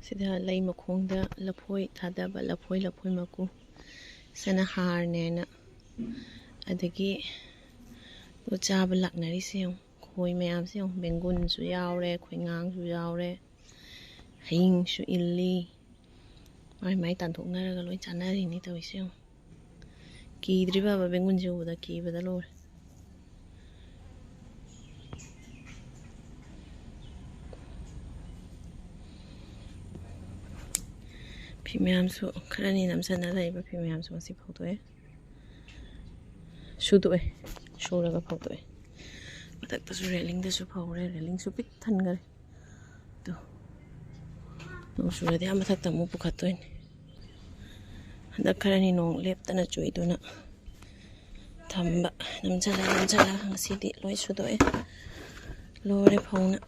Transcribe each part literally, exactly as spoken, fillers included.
ꯁꯤꯗ ꯂꯩ ꯃꯈꯣꯡꯗ ꯂꯐꯣꯏ ꯊꯥꯗꯕ, ꯂꯐꯣꯏ, ꯂꯐꯣꯏ ꯃꯀꯨ꯫ ꯁꯤꯅ ꯍꯥꯔꯅꯦꯅ꯫ ꯑꯗꯒꯤ ꯆꯥꯕ ꯂꯥꯛꯅꯔꯤꯁꯦ ꯌꯦꯡꯉꯨ꯫ ꯈꯣꯏ ꯃꯌꯥꯝꯁꯦ ꯌꯦꯡꯉꯨ꯫ ꯕꯦꯡꯒꯨꯟꯁꯨ ꯌꯥꯎꯔꯦ, ꯈꯣꯏꯉꯥꯡꯁꯨ ꯌꯥꯎꯔꯦ, ꯍꯌꯤꯡꯁꯨ ꯏꯜꯂꯤ꯫ ꯃꯥꯏ ꯃꯥꯏ ꯇꯥꯟꯊꯣꯛꯅꯔꯒ ꯂꯣꯏ ꯆꯥꯅꯔꯤꯅꯤ ꯇꯧꯔꯤꯁꯦ ꯌꯦꯡꯉꯨ꯫ ꯀꯤꯗ꯭ꯔꯤꯕ ꯕꯦꯡꯒꯨꯟꯁꯦ ꯎꯕꯗ ꯀꯤꯕꯗ ꯂꯣꯏꯔꯦ꯫ ꯐꯤ ꯃꯌꯥꯝꯁꯨ ꯈꯔꯅꯤ ꯅꯝꯁꯤꯟꯅ ꯂꯩꯕ ꯐꯤ ꯃꯌꯥꯝꯁꯨ ꯉꯁꯤ ꯐꯧꯗꯣꯛꯑꯦ꯫ ꯁꯨꯗꯣꯛꯑꯦ꯫ ꯁꯨꯔꯒ ꯐꯧꯗꯣꯛꯑꯦ꯫ ꯃꯊꯛꯇꯁꯨ ꯔꯦꯂꯤꯡꯗꯁꯨ ꯐꯧꯔꯦ꯫ ꯔꯦꯂꯤꯡꯁꯨ ꯄꯤꯛ ꯊꯟꯈꯔꯦ꯫ ꯇꯨ꯫ ꯅꯣꯡ ꯆꯨꯔꯗꯤ ꯑꯥ ꯃꯊꯛꯇ ꯑꯃꯨꯛ ꯄꯨꯈꯠꯇꯣꯏꯅꯤ꯫ ꯍꯟꯗꯛ ꯈꯔꯅꯤ ꯅꯣꯡ ꯂꯦꯞꯇꯅ ꯆꯨꯏꯗꯨꯅ ꯊꯝꯕ꯫ ꯅꯝꯁꯤꯜꯂ ꯅꯝꯁꯤꯜꯂꯒ ꯉꯁꯤꯗꯤ ꯂꯣꯏ ꯁꯨꯗꯣꯛꯑꯦ꯫ ꯂꯣꯏꯔꯦ ꯐꯧꯅ꯫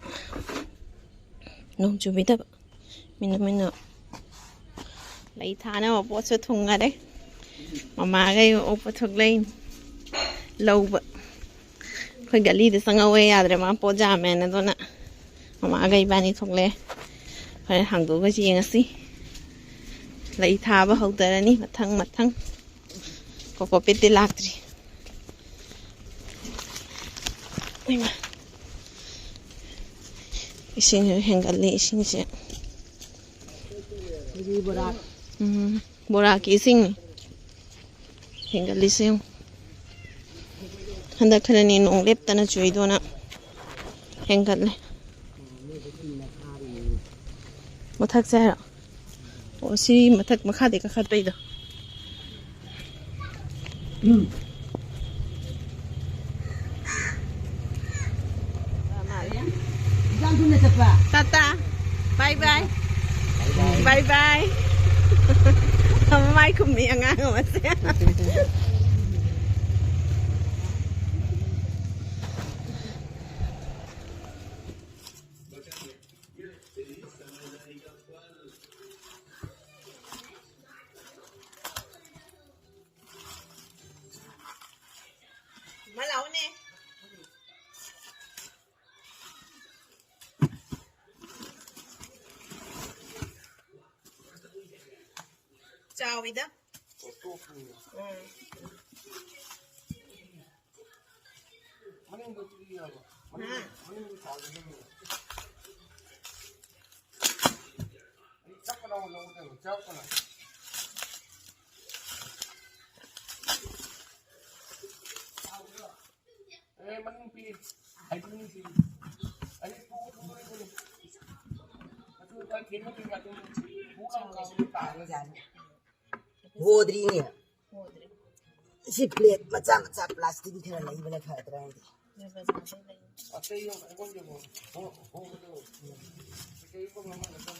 ꯅꯣꯡ ꯆꯨꯕꯤꯗꯕ꯫ ꯃꯤꯅꯨ ꯃꯤꯅꯨ꯫ ꯂꯩ ꯊꯥꯅꯕ ꯄꯣꯠꯁꯨ ꯊꯨꯡꯉꯔꯦ꯫ ꯃꯃꯥꯈꯩ ꯑꯣꯛꯄ ꯊꯣꯛꯂꯛꯏꯅꯤ ꯂꯧꯕ꯫ ꯑꯩꯈꯣꯏ ꯒꯂꯤꯗ ꯆꯪꯍꯧꯋꯦ ꯌꯥꯗ꯭ꯔꯦ, ꯃꯥ ꯄꯣꯠ ꯌꯥꯝꯃꯦꯅ꯫ ꯑꯗꯨꯅ ꯃꯃꯥꯒ ꯏꯕꯥꯅꯤ ꯊꯣꯛꯂꯛꯑꯦ꯫ ꯍꯣꯔꯦꯟ ꯍꯥꯡꯗꯣꯛꯑꯒ ꯌꯦꯡꯉꯁꯤ꯫ ꯂꯩ ꯊꯥꯕ ꯍꯧꯗꯔꯅꯤ ꯃꯊꯪ ꯃꯊꯪ꯫ ꯀꯣꯀꯣꯄꯤꯠꯇꯤ ꯂꯥꯛꯇ꯭ꯔꯤ꯫ ꯏꯃꯥ꯫ ꯏꯁꯤꯡꯁꯨ ꯍꯦꯟꯒꯠꯂꯤ, ꯏꯁꯤꯡꯁꯦ꯫ ꯎꯝ, ꯕꯣꯔꯥꯛꯀꯤ ꯏꯁꯤꯡꯅꯤ ꯍꯦꯟꯒꯠꯂꯤꯁꯦ ꯌꯦꯡꯉꯨ꯫ ꯍꯟꯗꯛ ꯈꯔꯅꯤ ꯅꯣꯡ ꯂꯦꯞꯇꯅ ꯆꯨꯏꯗꯨꯅ ꯍꯦꯟꯒꯠꯂꯦ꯫ ꯃꯊꯛꯁꯦ ꯍꯥꯏꯔꯣ? ꯑꯣ, ꯁꯤ ꯃꯊꯛ ꯃꯈꯥꯗꯩ ꯀꯥꯈꯠꯄꯩꯗꯣ꯫ ꯇꯥꯇꯥ꯫ ꯕꯥꯏ ꯕꯥꯏ꯫ ꯕꯥꯏ ꯕꯥꯏ꯫ ꯃꯃꯥꯏ ꯈꯨꯝꯃꯤ ꯑꯉꯥꯡ ꯑꯃꯁꯦ꯫ ꯃꯥ ꯂꯥꯛꯑꯣꯅꯦ꯫ ꯆꯥꯎꯋꯤꯗ꯫ ꯎꯝ꯫ ꯃꯅꯤꯡꯗꯣ ꯄꯤꯛꯏꯔꯕ? ꯃꯅꯤꯡ-, ꯍꯥ? ꯃꯅꯤꯡꯗꯣ ꯆꯥꯎꯕꯅꯤꯅꯦ꯫ ꯑꯩ ꯆꯞ ꯃꯥꯟꯅꯕ ꯂꯧꯒꯗꯕ, ꯆꯞ ꯃꯥꯟꯅꯕ꯫ ꯑꯦ, ꯃꯅꯤꯡ ꯄꯤ꯫ ꯍꯥꯏꯗꯤ ꯃꯅꯤꯡ ꯄꯤ꯫ ꯑꯩ ꯄꯨ-, ꯄꯨ-, ꯄꯨ-, ꯄꯨ-, ꯑꯗꯨ ꯈꯔ ꯊꯦꯡꯅ ꯊꯦꯡꯅ ꯑꯗꯨꯝ ꯄꯨ ꯂꯥꯎ ꯀꯥꯎ ꯇꯥꯔꯦ꯫ ꯍꯣꯗ꯭ꯔꯤꯅꯦ꯫ ꯍꯣꯗ꯭ꯔꯤ꯫ ꯁꯤ ꯄ꯭ꯂꯦꯠ ꯃꯆꯥ ꯃꯆꯥ ꯄ꯭ꯂꯥꯁꯇꯤꯛ ꯈꯔ ꯂꯩꯕꯅ ꯐꯗ꯭ꯔꯥ ꯈꯪꯗꯦ꯫ ꯅꯣꯏ ꯕꯖꯥꯔꯗꯩ ꯂꯩ꯫ ꯑꯇꯩ ꯑꯩꯉꯣꯟꯗ ꯍꯣ-, ꯍꯣꯕꯗꯣ ꯀꯩꯀꯩ ꯄꯣꯠ ꯑꯃ ꯃꯐꯝ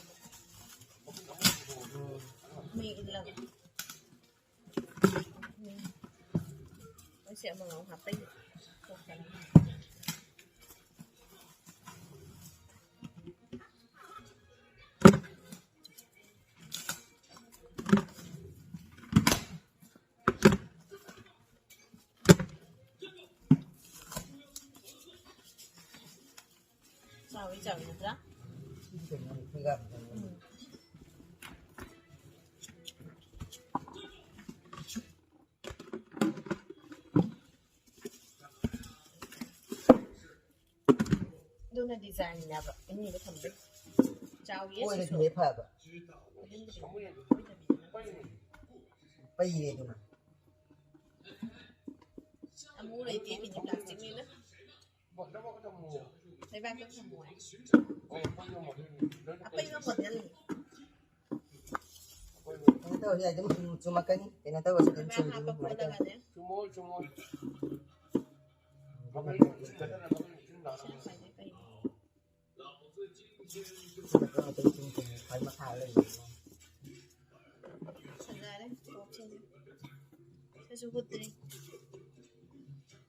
ꯑꯃ ꯃꯤ ꯏꯜꯂꯒ꯫ ꯎꯝ꯫ ꯑꯩꯁꯦ ꯑꯃꯃꯝ ꯍꯥꯞꯄꯩ꯫ ꯆꯥꯎꯏ, ꯆꯥꯎꯏ ꯅꯠꯇ꯭ꯔꯥ? ꯎꯝ꯫ ꯑꯗꯨꯅ ꯗꯤꯖꯥꯏꯟꯅꯦꯕ ꯑꯅꯤꯗꯣ ꯊꯝꯕꯩ꯫ ꯆꯥꯎꯏꯌꯦ ꯁꯤꯁꯨ꯫ ꯑꯣꯏꯔꯗꯤ ꯍꯦꯛ ꯐꯕ꯫ ꯑꯗꯨꯅ ꯗꯤꯖꯥꯏꯟ꯫ ꯄꯩꯔꯦ ꯑꯗꯨꯅ꯫ ꯑꯃꯨꯛ ꯂꯩꯇꯦ, ꯃꯤꯅꯤ ꯄ꯭ꯂꯥꯁꯇꯤꯛꯅꯤꯅ꯫ ꯂꯩꯕꯥꯛꯇ ꯊꯝꯃꯣ ꯍꯥꯏ꯫ ꯑꯄꯩꯕ ꯃꯣꯗꯦꯜꯅꯤ꯫ ꯀꯩꯅꯣ ꯇꯧꯔꯁꯨ ꯌꯥꯏ, ꯑꯗꯨꯝ ꯆꯨꯝ-, ꯆꯨꯝꯃꯛꯀꯅꯤ꯫ ꯀꯩꯅꯣ ꯇꯧꯔꯁꯨ ꯑꯗꯨꯝ ꯂꯩꯕꯥꯛ ꯆꯨꯝꯈꯤꯅꯤ꯫ ꯍꯥꯞꯄ ꯑꯗꯨꯃꯥꯏꯅ ꯇꯧꯔꯁꯨ꯫ ꯈꯣꯠꯂꯒꯅꯦ꯫ ꯆꯨꯝꯃꯣ, ꯆꯨꯝꯃꯣ꯫ ꯃꯈꯩ ꯆꯨꯝꯗꯅ ꯃꯈꯩ ꯆꯨꯝ ꯂꯥꯛꯑꯣ꯫ ꯁꯤ ꯈ꯭ꯋꯥꯏꯗꯩ ꯐꯩ꯫ ꯈ꯭ꯋꯥꯏ ꯃꯈꯥ ꯂꯩꯕꯅꯤꯅ꯫ ꯐꯖꯔꯦ, ꯇꯣꯞꯁꯤꯅꯦ꯫ ꯁꯤꯁꯨ ꯍꯨꯠꯇ꯭ꯔꯤ꯫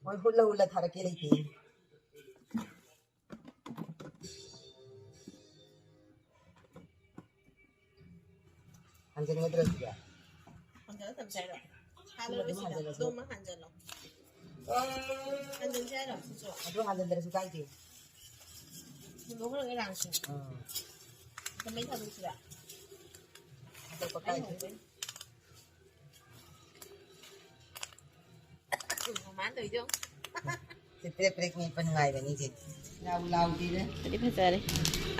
ꯍꯣꯏ, ꯍꯨꯠꯂ ꯍꯨꯠꯂ ꯊꯥꯔꯛꯀꯦ ꯂꯩꯇꯦ꯫ ꯍꯟꯖꯤꯟꯒꯗ꯭ꯔꯣ ꯁꯤꯗꯤ? ꯍꯟꯖꯤꯜꯂ ꯊꯝꯁꯦ ꯍꯥꯏꯔꯣ? ꯍꯥꯜꯂꯔꯣꯏ ꯑꯗꯨꯝ ꯁꯤꯗ꯫ ꯍꯟꯖꯤꯜꯂꯁꯨ꯫ ꯑꯗꯨꯝ ꯍꯟꯖꯤꯜꯂꯣ꯫ ꯍꯟꯖꯤꯟꯁꯦ ꯍꯥꯏꯔꯣ ꯁꯤꯁꯨ? ꯑꯗꯨ ꯍꯟꯖꯤꯟꯗ꯭ꯔꯁꯨ ꯀꯥꯏꯗꯦ꯫ ꯍꯨꯟꯗꯣꯛꯈ꯭ꯔꯒꯦ ꯔꯥꯡꯁꯦ꯫ ꯎꯝ꯫ ꯑꯗꯨꯃꯥꯏꯅ ꯊꯥꯗꯣꯛꯁꯤꯔꯥ? ꯍꯟꯗꯣꯛꯄ ꯑꯩ ꯀꯥꯏꯗꯦ꯫ ꯍꯧꯕꯩ꯫ ꯃꯃꯥꯟ ꯇꯧꯔꯤꯗꯣ ꯌꯦꯡꯉꯨ꯫ ꯁꯤ ꯄ꯭ꯔꯦꯛ ꯄ꯭ꯔꯦꯛ ꯃꯦꯠꯄ ꯅꯨꯡꯉꯥꯏꯕꯅꯤ ꯁꯦ꯫ ꯂꯥꯎ ꯂꯥꯎꯗꯦꯗ꯫ ꯐꯗꯤ ꯐꯖꯔꯦ꯫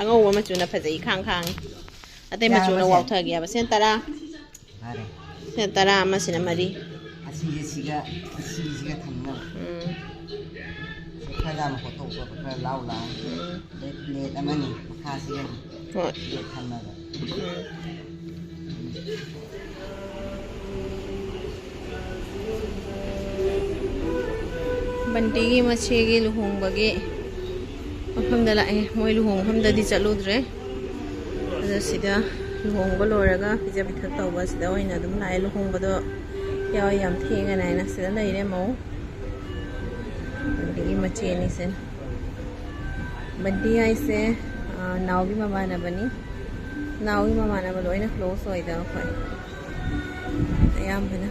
ꯑꯉꯧꯕ ꯃꯆꯨꯅ ꯐꯖꯩ ꯏꯈꯥꯡ ꯈꯥꯡꯉꯤ꯫ ꯑꯇꯩ ꯃꯆꯨꯅ ꯌꯥꯕꯁꯦ꯫ ꯋꯥꯎꯊꯒꯦꯕ꯫ ꯁꯦꯟ ꯇꯔꯥ꯫ ꯐꯔꯦ꯫ ꯁꯦꯟ ꯇꯔꯥ ꯑꯃꯁꯤꯅ ꯃꯔꯤ꯫ ꯑꯁꯤꯁꯦ ꯁꯤꯒ ꯑꯁꯤꯁꯤꯒ ꯊꯝꯅꯕ꯫ ꯎꯝ꯫ ꯁꯤ ꯈꯔ ꯌꯥꯝꯅ ꯍꯣꯠꯇꯣꯛꯄ ꯈꯔ ꯂꯥꯎ ꯂꯥꯎ꯫ ꯎꯝ꯫ ꯑꯗꯩ ꯄ꯭ꯂꯦꯠ ꯑꯃꯅꯤ ꯃꯈꯥꯁꯤꯒ꯫ ꯍꯣꯏ꯫ ꯄ꯭ꯂꯦꯠ ꯊꯝꯅꯕ꯫ ꯎꯝ꯫ ꯕꯟꯇꯤꯒꯤ ꯃꯆꯦꯒꯤ ꯂꯨꯍꯣꯡꯕꯒꯤ ꯃꯐꯝꯗ ꯂꯥꯛꯑꯦ꯫ ꯃꯣꯏ ꯂꯨꯍꯣꯡꯐꯝꯗꯗꯤ ꯆꯠꯂꯨꯗ꯭ꯔꯦ꯫ ꯑꯗꯣ ꯁꯤꯗ ꯂꯨꯍꯣꯡꯕ ꯂꯣꯏꯔꯒ ꯄꯤꯖ ꯄꯤꯊꯛ ꯇꯧꯕ ꯁꯤꯗ ꯑꯣꯏꯅ ꯑꯗꯨꯝ ꯂꯥꯛꯑꯦ꯫ ꯂꯨꯍꯣꯡꯕꯗꯣ ꯌꯥꯎ ꯌꯥꯝ ꯊꯦꯡꯉꯅꯤ ꯍꯥꯏꯅ ꯁꯤꯗ ꯂꯩꯔꯦ ꯃꯧ꯫ ꯕꯟꯇꯤꯒꯤ ꯃꯆꯦꯅꯤꯁꯦ꯫ ꯕꯟꯇꯤ ꯍꯥꯏꯁꯦ, ꯑ, ꯅꯥꯎꯒꯤ ꯃꯃꯥꯟꯅꯕꯅꯤ꯫ ꯅꯥꯎꯒꯤ ꯃꯃꯥꯟꯅꯕ ꯂꯣꯏꯅ close ꯑꯣꯏꯗ ꯑꯩꯈꯣꯏ꯫ ꯑꯌꯥꯝꯕꯅ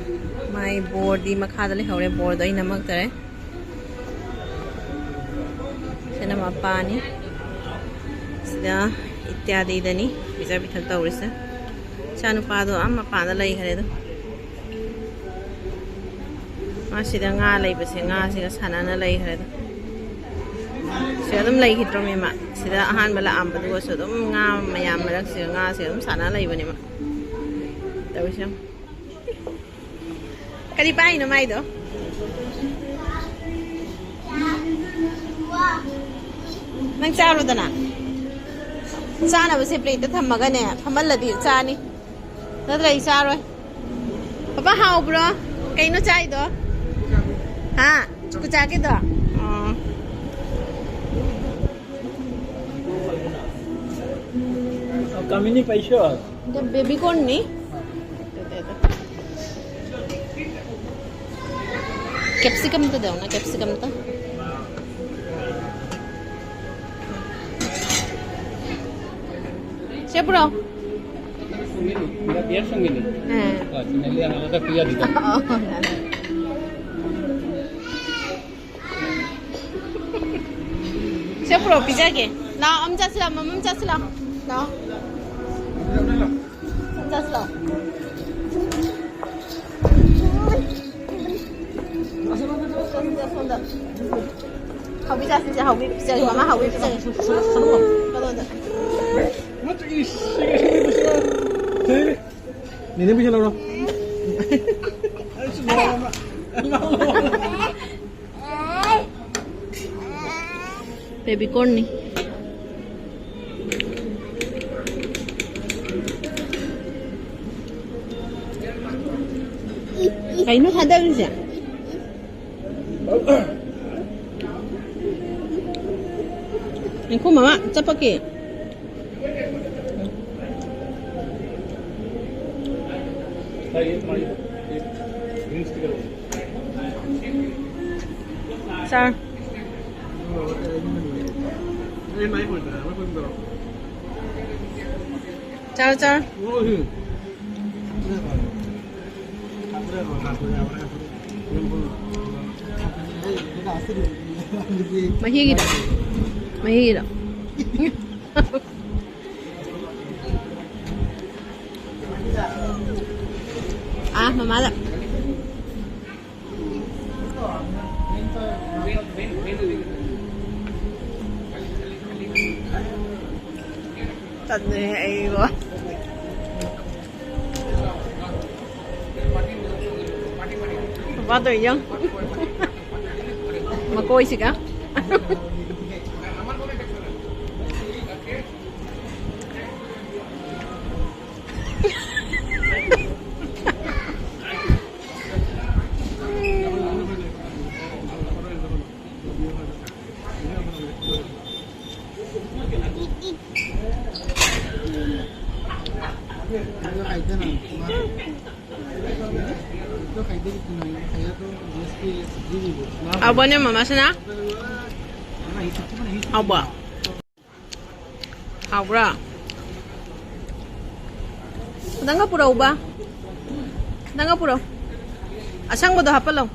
ꯃꯥꯏ ꯕꯣꯔꯗꯤ ꯃꯈꯥꯗ ꯂꯩꯍꯧꯔꯦ, ꯕꯣꯔꯗꯣ ꯑꯩ ꯅꯝꯃꯛꯇꯔꯦ꯫ ꯁꯤꯅ ꯃꯄꯥꯅꯤ꯫ ꯁꯤꯗ ꯏꯇ꯭ꯌꯥꯗꯤꯗꯅꯤ ꯄꯤꯖ ꯄꯤꯊꯛ ꯇꯧꯔꯤꯁꯦ꯫ ꯏꯆꯥꯅꯨꯄꯥꯗꯣ ꯑꯥ ꯃꯄꯥꯟꯗ ꯂꯩꯈ꯭ꯔꯦꯗ꯫ ꯃꯥ ꯁꯤꯗ ꯉꯥ ꯂꯩꯕꯁꯦ, ꯉꯥꯁꯤꯒ ꯁꯥꯟꯅꯅ ꯂꯩꯈ꯭ꯔꯦꯗ꯫ ꯁꯤꯗ ꯑꯗꯨꯝ ꯂꯩꯈꯤꯗ꯭ꯔꯣꯃꯤ ꯃꯥ꯫ ꯁꯤꯗ ꯑꯍꯥꯟꯕ ꯂꯥꯛꯑꯝꯕꯗꯨꯒꯁꯨ ꯑꯗꯨꯝ ꯉꯥ ꯃꯌꯥꯝ ꯃꯔꯛꯁꯤꯗ ꯉꯥꯁꯤꯒ ꯑꯗꯨꯝ ꯁꯥꯟꯅ ꯂꯩꯕꯅꯦ ꯃꯥ꯫ ꯇꯧꯔꯤꯁꯦ ꯌꯦꯡꯉꯨ꯫ ꯀꯔꯤ ꯄꯥꯏꯅꯣ ꯃꯥꯏꯗꯣ? ꯅꯪ ꯆꯥꯔꯣꯗꯅ꯫ ꯆꯥꯅꯕꯁꯦ ꯄ꯭ꯂꯦꯠꯇ ꯊꯝꯃꯒꯅꯦ, ꯐꯝꯍꯜꯂꯗꯤ ꯆꯥꯅꯤ꯫ ꯅꯠꯇ꯭ꯔ ꯑꯩ ꯆꯥꯔꯣꯏ꯫ ꯄꯄꯥ, ꯍꯥꯎꯕ꯭ꯔꯣ? ꯀꯩꯅꯣ ꯆꯥꯏꯗꯣ? ꯍꯥ? ꯆꯨꯀꯨꯆꯥꯛꯀꯤꯗꯣ? ꯑꯣ꯫ ꯀꯃꯤꯅꯤ ꯄꯩꯁꯥ꯫ ꯑꯗꯣ ꯕꯦꯕꯤ ꯀꯣꯔꯟꯅꯤ꯫ ꯀꯦꯞꯁꯤꯀꯝꯗ ꯇꯧꯅ, ꯀꯦꯞꯁꯤꯀꯝꯗ꯫ ꯁꯦ ꯄꯨꯔꯛꯑꯣ꯫ ꯁꯨꯡꯒꯤꯅꯤ, ꯄꯤꯌꯥꯔ ꯁꯨꯡꯒꯤꯅꯤ꯫ ꯑꯥ꯫ ꯑꯥ, ꯁꯤꯅ ꯂꯤꯌꯥꯡ ꯑꯃꯗ ꯄꯤꯌꯥꯔꯤꯗꯣ꯫ ꯑꯣ, ꯌꯥꯔꯦ꯫ ꯁꯦ ꯄꯨꯔꯛꯑꯣ, ꯄꯤꯖꯒꯦ꯫ ꯂꯥꯛꯑꯣ, ꯑꯃ ꯆꯥꯁꯤ ꯂꯥꯛꯑꯣ, ꯃꯃꯥ, ꯑꯃ ꯆꯥꯁꯤ ꯂꯥꯛꯑꯣ꯫ ꯂꯥꯛꯑꯣ꯫ ꯑꯃ ꯆꯥꯁꯤ ꯂꯥꯛꯑꯣ꯫ ꯍꯥꯎꯕꯤ ꯆꯥꯁꯤꯁꯦ, ꯍꯥꯎꯕꯤ ꯄꯤꯖꯒꯦ, ꯃꯃꯥ ꯍꯥꯎꯕꯤ ꯄꯤꯖꯒꯦ꯫ ꯀꯩꯅꯣꯗ꯫ ꯅꯦꯅꯦ ꯄꯩꯁꯥ ꯂꯧꯔꯣ꯫ ꯕꯦꯕꯤ ꯀꯣꯔꯟꯅꯤ꯫ ꯀꯩꯅꯣ ꯊꯥꯗꯔꯤꯁꯦ? ꯉꯥꯏꯈꯣ, ꯃꯃꯥ, ꯆꯠꯄꯛꯀꯦ꯫ ꯆꯥ꯫ ꯆꯥꯔꯣ, ꯆꯥꯔꯣ꯫ ꯃꯍꯤꯒꯤꯗꯣ꯫ ꯃꯍꯤꯒꯤꯗꯣ꯫ ꯑꯥ, ꯃꯃꯥꯗ꯫ ꯇꯜꯂꯦ ꯑꯩꯕꯣ꯫ ꯃꯃꯥ ꯇꯧꯔꯤ ꯌꯦꯡꯉꯨ꯫ ꯃꯀꯣꯏꯁꯤꯒ꯫ ꯍꯥꯎꯕꯅꯦ, ꯃꯃꯥꯁꯤꯅ? ꯍꯥꯎꯕ? ꯍꯥꯎꯕ꯭ꯔꯥ? ꯈꯤꯇꯪꯒ ꯄꯨꯔꯛꯎꯕ꯫ ꯈꯤꯇꯪꯒ ꯄꯨꯔꯛꯎ꯫ ꯑꯁꯪꯕꯗꯣ ꯍꯥꯞꯄꯜꯂꯣ꯫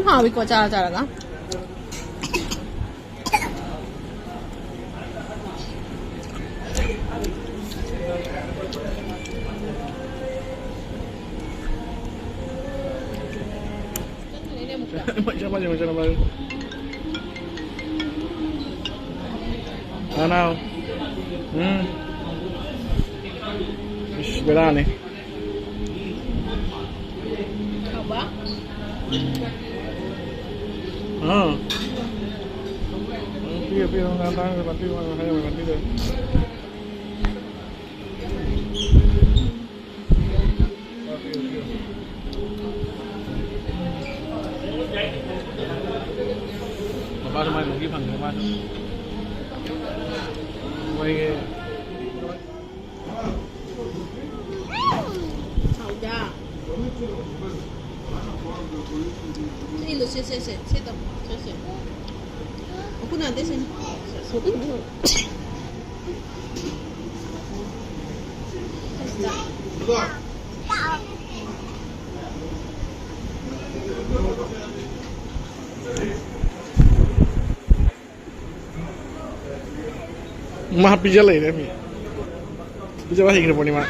ꯍꯥꯎꯏꯀꯣ ꯆꯥꯔ ꯆꯥꯔꯒ꯫ ꯅꯅꯥꯎ꯫ ꯎꯝ꯫ ꯏꯁ, ꯕꯦꯔꯥꯅꯤ꯫ ꯍꯥꯎꯕ? ꯑꯥ꯫ ꯄꯤꯌꯨ, ꯄꯤꯌꯨ, ꯉꯥ ꯇꯥꯡꯅ ꯄꯤꯌꯨ, ꯉꯥ ꯍꯥꯏꯔꯒ ꯄꯤꯗꯣꯏ꯫ ꯃꯄꯥꯁꯨ ꯃꯥꯏ ꯃꯨꯛꯀꯤ ꯐꯪꯉꯦ, ꯃꯥꯁꯨ꯫ ꯃꯣꯏꯒꯤ ꯍꯥꯎꯗ꯫ ꯁꯤ ꯏꯜꯂꯨ, ꯁꯦ, ꯁꯦ, ꯁꯦ, ꯁꯦ ꯇꯧ, ꯁꯦ, ꯁꯦ꯫ ꯃꯈꯨꯠ ꯅꯥꯗꯦ, ꯁꯦ꯫ ꯃꯥ ꯄꯤꯖ ꯂꯩꯔꯦ ꯃꯤ꯫ ꯄꯤꯖꯕ ꯍꯩꯈ꯭ꯔꯕꯅꯤ ꯃꯥ꯫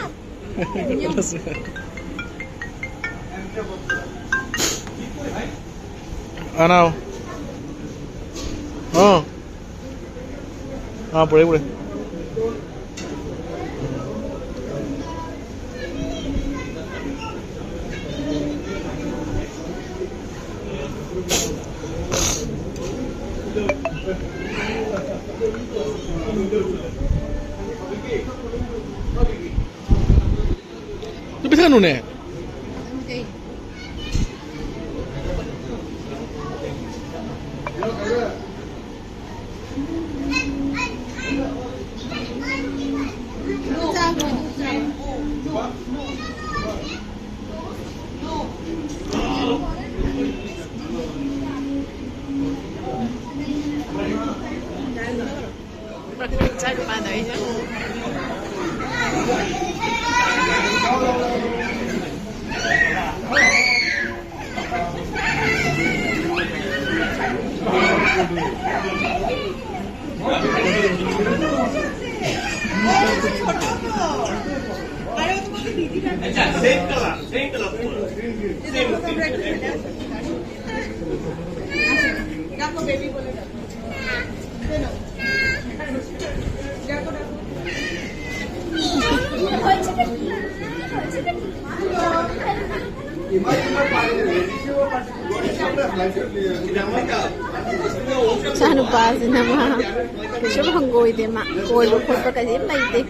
ꯑꯅꯥꯎ꯫ ꯑꯥ꯫ ꯑꯥ, ꯄꯨꯔꯦ, ꯄꯨꯔꯦ꯫ ꯑꯗꯨ ꯄꯤꯊꯛꯀꯅꯨꯅꯦ꯫ আচ্ছা, same colour, same colour. Same, same. ডাকো, বেবি বলে ডাকো। ডাকো, ডাকো। ꯏꯆꯥꯅꯨꯄꯥꯁꯤꯅ ꯃꯥ ꯀꯩꯁꯨ ꯍꯪꯒꯣꯏꯗꯦ, ꯃꯥ ꯀꯣꯏꯕ ꯈꯣꯠꯄ ꯀꯔꯤꯝ ꯂꯩꯇꯦ꯫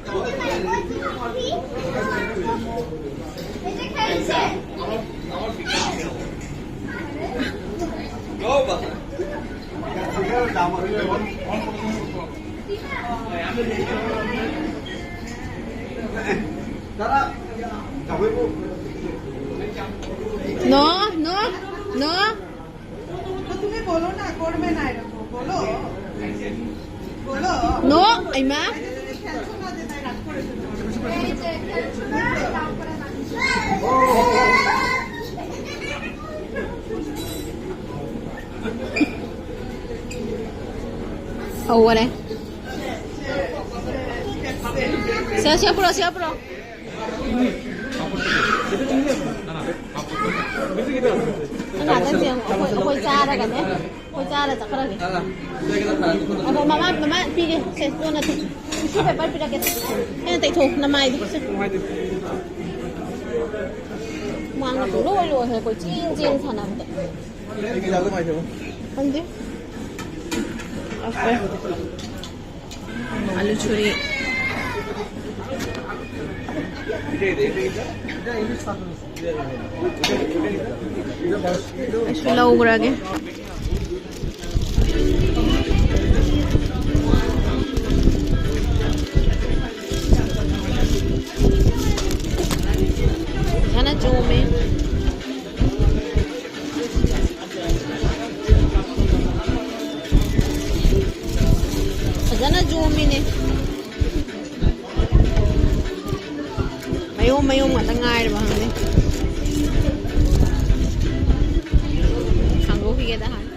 No, no, no. তো তুমি বলো না, করবে না এরকম, বলো। বলো। No, আইমা। এই যে খেলছো না, যে তাই রাগ করেছো। এই যে খেলছো না, রাগ করে না। Oh, what? ꯁꯦ, ꯁꯦ, ꯄꯨꯔꯛꯑꯣ, ꯁꯦ, ꯄꯨꯔꯛꯑꯣ꯫ ꯑꯩꯈꯣꯏ, ꯑꯩꯈꯣꯏ ꯆꯥꯔꯒꯅꯦ, ꯑꯩꯈꯣꯏ ꯆꯥꯔ ꯆꯠꯈ꯭ꯔꯒꯦ꯫ ꯑꯗꯣ ꯃꯃꯥ, ꯃꯃꯥ ꯄꯤꯒꯦ, ꯁꯦ, ꯀꯣꯟꯅ ꯇꯤꯁꯨ ꯄꯦꯄꯔ ꯄꯤꯔꯛꯀꯦ꯫ ꯁꯦ, ꯍꯦꯟꯅ ꯇꯩꯊꯣꯛ, ꯅꯃꯥꯏꯗꯣ꯫ ꯁꯦ꯫ ꯍꯨꯃꯥꯡꯅ ꯄꯨꯡꯂꯣꯏ ꯂꯣꯏꯈ꯭ꯔꯦ, ꯀꯣꯏꯆꯦꯟ ꯆꯦꯟ ꯁꯥꯟꯅꯕꯗ꯫ ꯈꯪꯗꯦ꯫ ꯑꯁꯦ꯫ ꯑꯂꯨ ꯆꯨꯔꯤ꯫ ꯑꯩꯁꯨ ꯂꯧꯈ꯭ꯔꯒꯦ꯫ ꯐꯖꯅ ꯆꯣꯝꯃꯦ꯫ ꯐꯖꯅ ꯆꯣꯝꯃꯤꯅꯦ꯫ ꯃꯌꯣꯝ ꯃꯌꯣꯝ ꯉꯥꯛꯇ ꯉꯥꯏꯔꯕ ꯈꯪꯗꯦ꯫ ꯍꯥꯡꯗꯣꯛꯈꯤꯒꯦꯗ ꯍꯥꯟꯅ꯫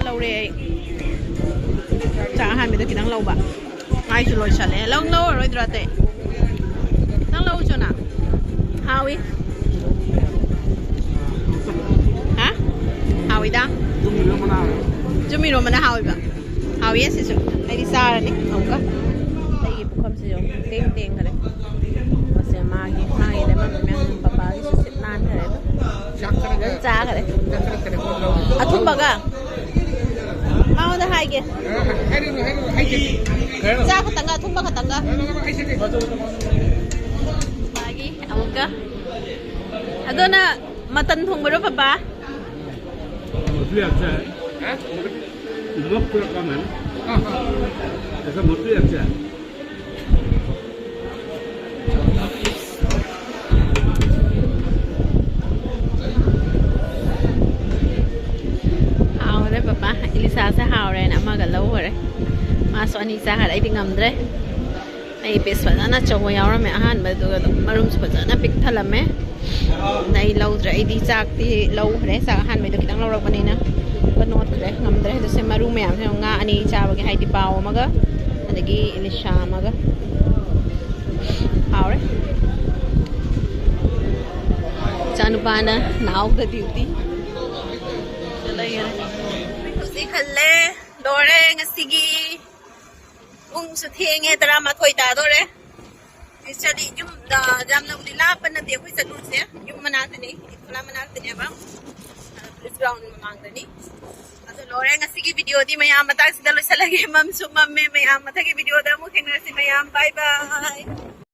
ꯂꯧꯔꯦ ꯑꯩ꯫ ꯆꯥꯛ ꯑꯍꯥꯟꯕꯗ ꯈꯤꯇꯪ ꯂꯧꯕ꯫ ꯃꯥꯏꯁꯨ ꯂꯣꯏꯁꯜꯂꯦ꯫ ꯅꯪ ꯂꯧꯔꯔꯣꯏꯗ꯭ꯔꯣ ꯑꯇꯩ? ꯅꯪ ꯂꯧ ꯆꯣꯅ꯫ ꯍꯥꯎꯏ꯫ ꯍꯥ? ꯍꯥꯎꯏꯗ꯫ ꯆꯨꯝ ꯏꯔꯣꯝꯕꯅ ꯍꯥꯎꯏꯕ꯫ ꯍꯥꯎꯏ ꯑꯁꯤꯁꯨ꯫ ꯑꯩꯗꯤ ꯆꯥꯔꯅꯤ ꯑꯃꯨꯛꯀ꯫ ꯑꯩꯒꯤ ꯄꯨꯈꯝꯁꯤꯁꯨ ꯑꯃꯨꯛ ꯇꯦꯡ ꯇꯦꯡꯈ꯭ꯔꯦ꯫ ꯃꯁꯦ ꯃꯥꯒꯤ, ꯃꯥꯒꯤ ꯂꯩꯃꯝ ꯃꯌꯥꯝ ꯄꯄꯥꯒꯤꯁꯨ ꯁꯤꯠ ꯅꯥꯟꯈ꯭ꯔꯦ꯫ ꯐꯖꯅ ꯆꯥꯈ꯭ꯔꯦ꯫ ꯑꯊꯨꯝꯕꯒ꯫ ꯃꯉꯣꯟꯗ ꯍꯥꯏꯒꯦ꯫ ꯆꯥ ꯈꯛꯇꯪꯒ ꯑꯊꯨꯝꯕ ꯈꯛꯇꯪꯒ꯫ ꯃꯥꯒꯤ ꯑꯃꯨꯛꯀ꯫ ꯑꯗꯣ ꯅꯪ ꯃꯇꯟ ꯊꯣꯡꯕꯔꯣ ꯄꯄꯥ? ꯃꯇꯨ ꯌꯥꯝ ꯆꯥꯏ꯫ ꯂꯣꯛ ꯈꯨꯔꯛꯄ ꯑꯃ꯫ ꯑꯗꯣ ꯃꯇꯨ ꯌꯥꯝ ꯆꯥꯏ꯫ ꯍꯥꯎꯔꯦ ꯄꯄꯥ, ꯏꯂꯤꯁꯥꯁꯦ ꯍꯥꯎꯔꯦꯅ ꯑꯃꯒ ꯂꯧꯈꯔꯦ꯫ ꯃꯥꯁꯨ ꯑꯅꯤ ꯆꯥꯈꯔꯦ, ꯑꯩꯗꯤ ꯉꯝꯗ꯭ꯔꯦ꯫ ꯑꯩ ꯄꯤꯁ ꯐꯖꯅ ꯑꯆꯧꯕ ꯌꯥꯎꯔꯝꯃꯦ ꯑꯍꯥꯟꯕꯗꯨꯒ ꯑꯗꯨꯝ ꯃꯔꯨꯝꯁꯨ ꯐꯖꯅ ꯄꯤꯛ ꯊꯜꯂꯝꯃꯦ꯫ ꯑꯗꯨꯅ ꯑꯩ ꯂꯧꯗ꯭ꯔꯦ, ꯑꯩꯗꯤ ꯆꯥꯛꯇꯤ ꯂꯧꯈ꯭ꯔꯦ, ꯆꯥꯛ ꯑꯍꯥꯟꯕꯩꯗꯣ ꯈꯤꯇꯪ ꯂꯧꯔꯛꯄꯅꯤꯅ ꯑꯃꯨꯛꯀ ꯅꯣꯠꯈ꯭ꯔꯦ, ꯉꯝꯗ꯭ꯔꯦ꯫ ꯑꯗꯨꯁꯦ ꯃꯔꯨ ꯃꯌꯥꯝꯁꯦ ꯉꯥ ꯑꯅꯤ ꯆꯥꯕꯒꯤ, ꯍꯥꯏꯗꯤ ꯄꯥꯎ ꯑꯃꯒ ꯑꯗꯒꯤ ꯏꯂꯤꯁꯥ ꯑꯃꯒ꯫ ꯍꯥꯎꯔꯦ꯫ ꯏꯆꯥꯅꯨꯄꯥꯅ ꯅꯥꯎꯗ ꯗ꯭ꯌꯨꯇꯤ꯫ ꯍꯧꯖꯤꯛ ꯍꯜꯂꯦ, ꯂꯣꯏꯔꯦ ꯉꯁꯤꯒꯤ꯫ ꯄꯨꯡꯁꯨ ꯊꯦꯡꯉꯦ, ꯇꯔꯥꯃꯥꯊꯣꯏ ꯇꯥꯗꯣꯔꯦ꯫ Actually, ꯌꯨꯝꯗ ꯌꯥꯝꯅꯕꯨꯗꯤ ꯂꯥꯞꯄ ꯅꯠꯇꯦ ꯑꯩꯈꯣꯏ ꯆꯠꯂꯨꯁꯦ, ꯌꯨꯝ ꯃꯅꯥꯛꯇꯅꯤ, ꯏꯠꯐꯨꯂꯥ ꯃꯅꯥꯛꯇꯅꯦꯕ, ꯄꯨꯂꯤꯁ ꯒ꯭ꯔꯥꯎꯟ ꯃꯃꯥꯡꯗꯅꯤ꯫ ꯑꯗꯨ ꯂꯣꯏꯔꯦ ꯉꯁꯤꯒꯤ ꯚꯤꯗꯤꯑꯣꯗꯤ ꯃꯌꯥꯝ ꯃꯇꯥꯡꯁꯤꯗ ꯂꯣꯏꯁꯤꯜꯂꯒꯦ꯫ ꯃꯝꯁꯨ ꯃꯝꯃꯦ ꯃꯌꯥꯝ, ꯃꯊꯪꯒꯤ ꯚꯤꯗꯤꯑꯣꯗ ꯑꯃꯨꯛ ꯊꯦꯡꯅꯔꯁꯤ ꯃꯌꯥꯝ, bye bye꯫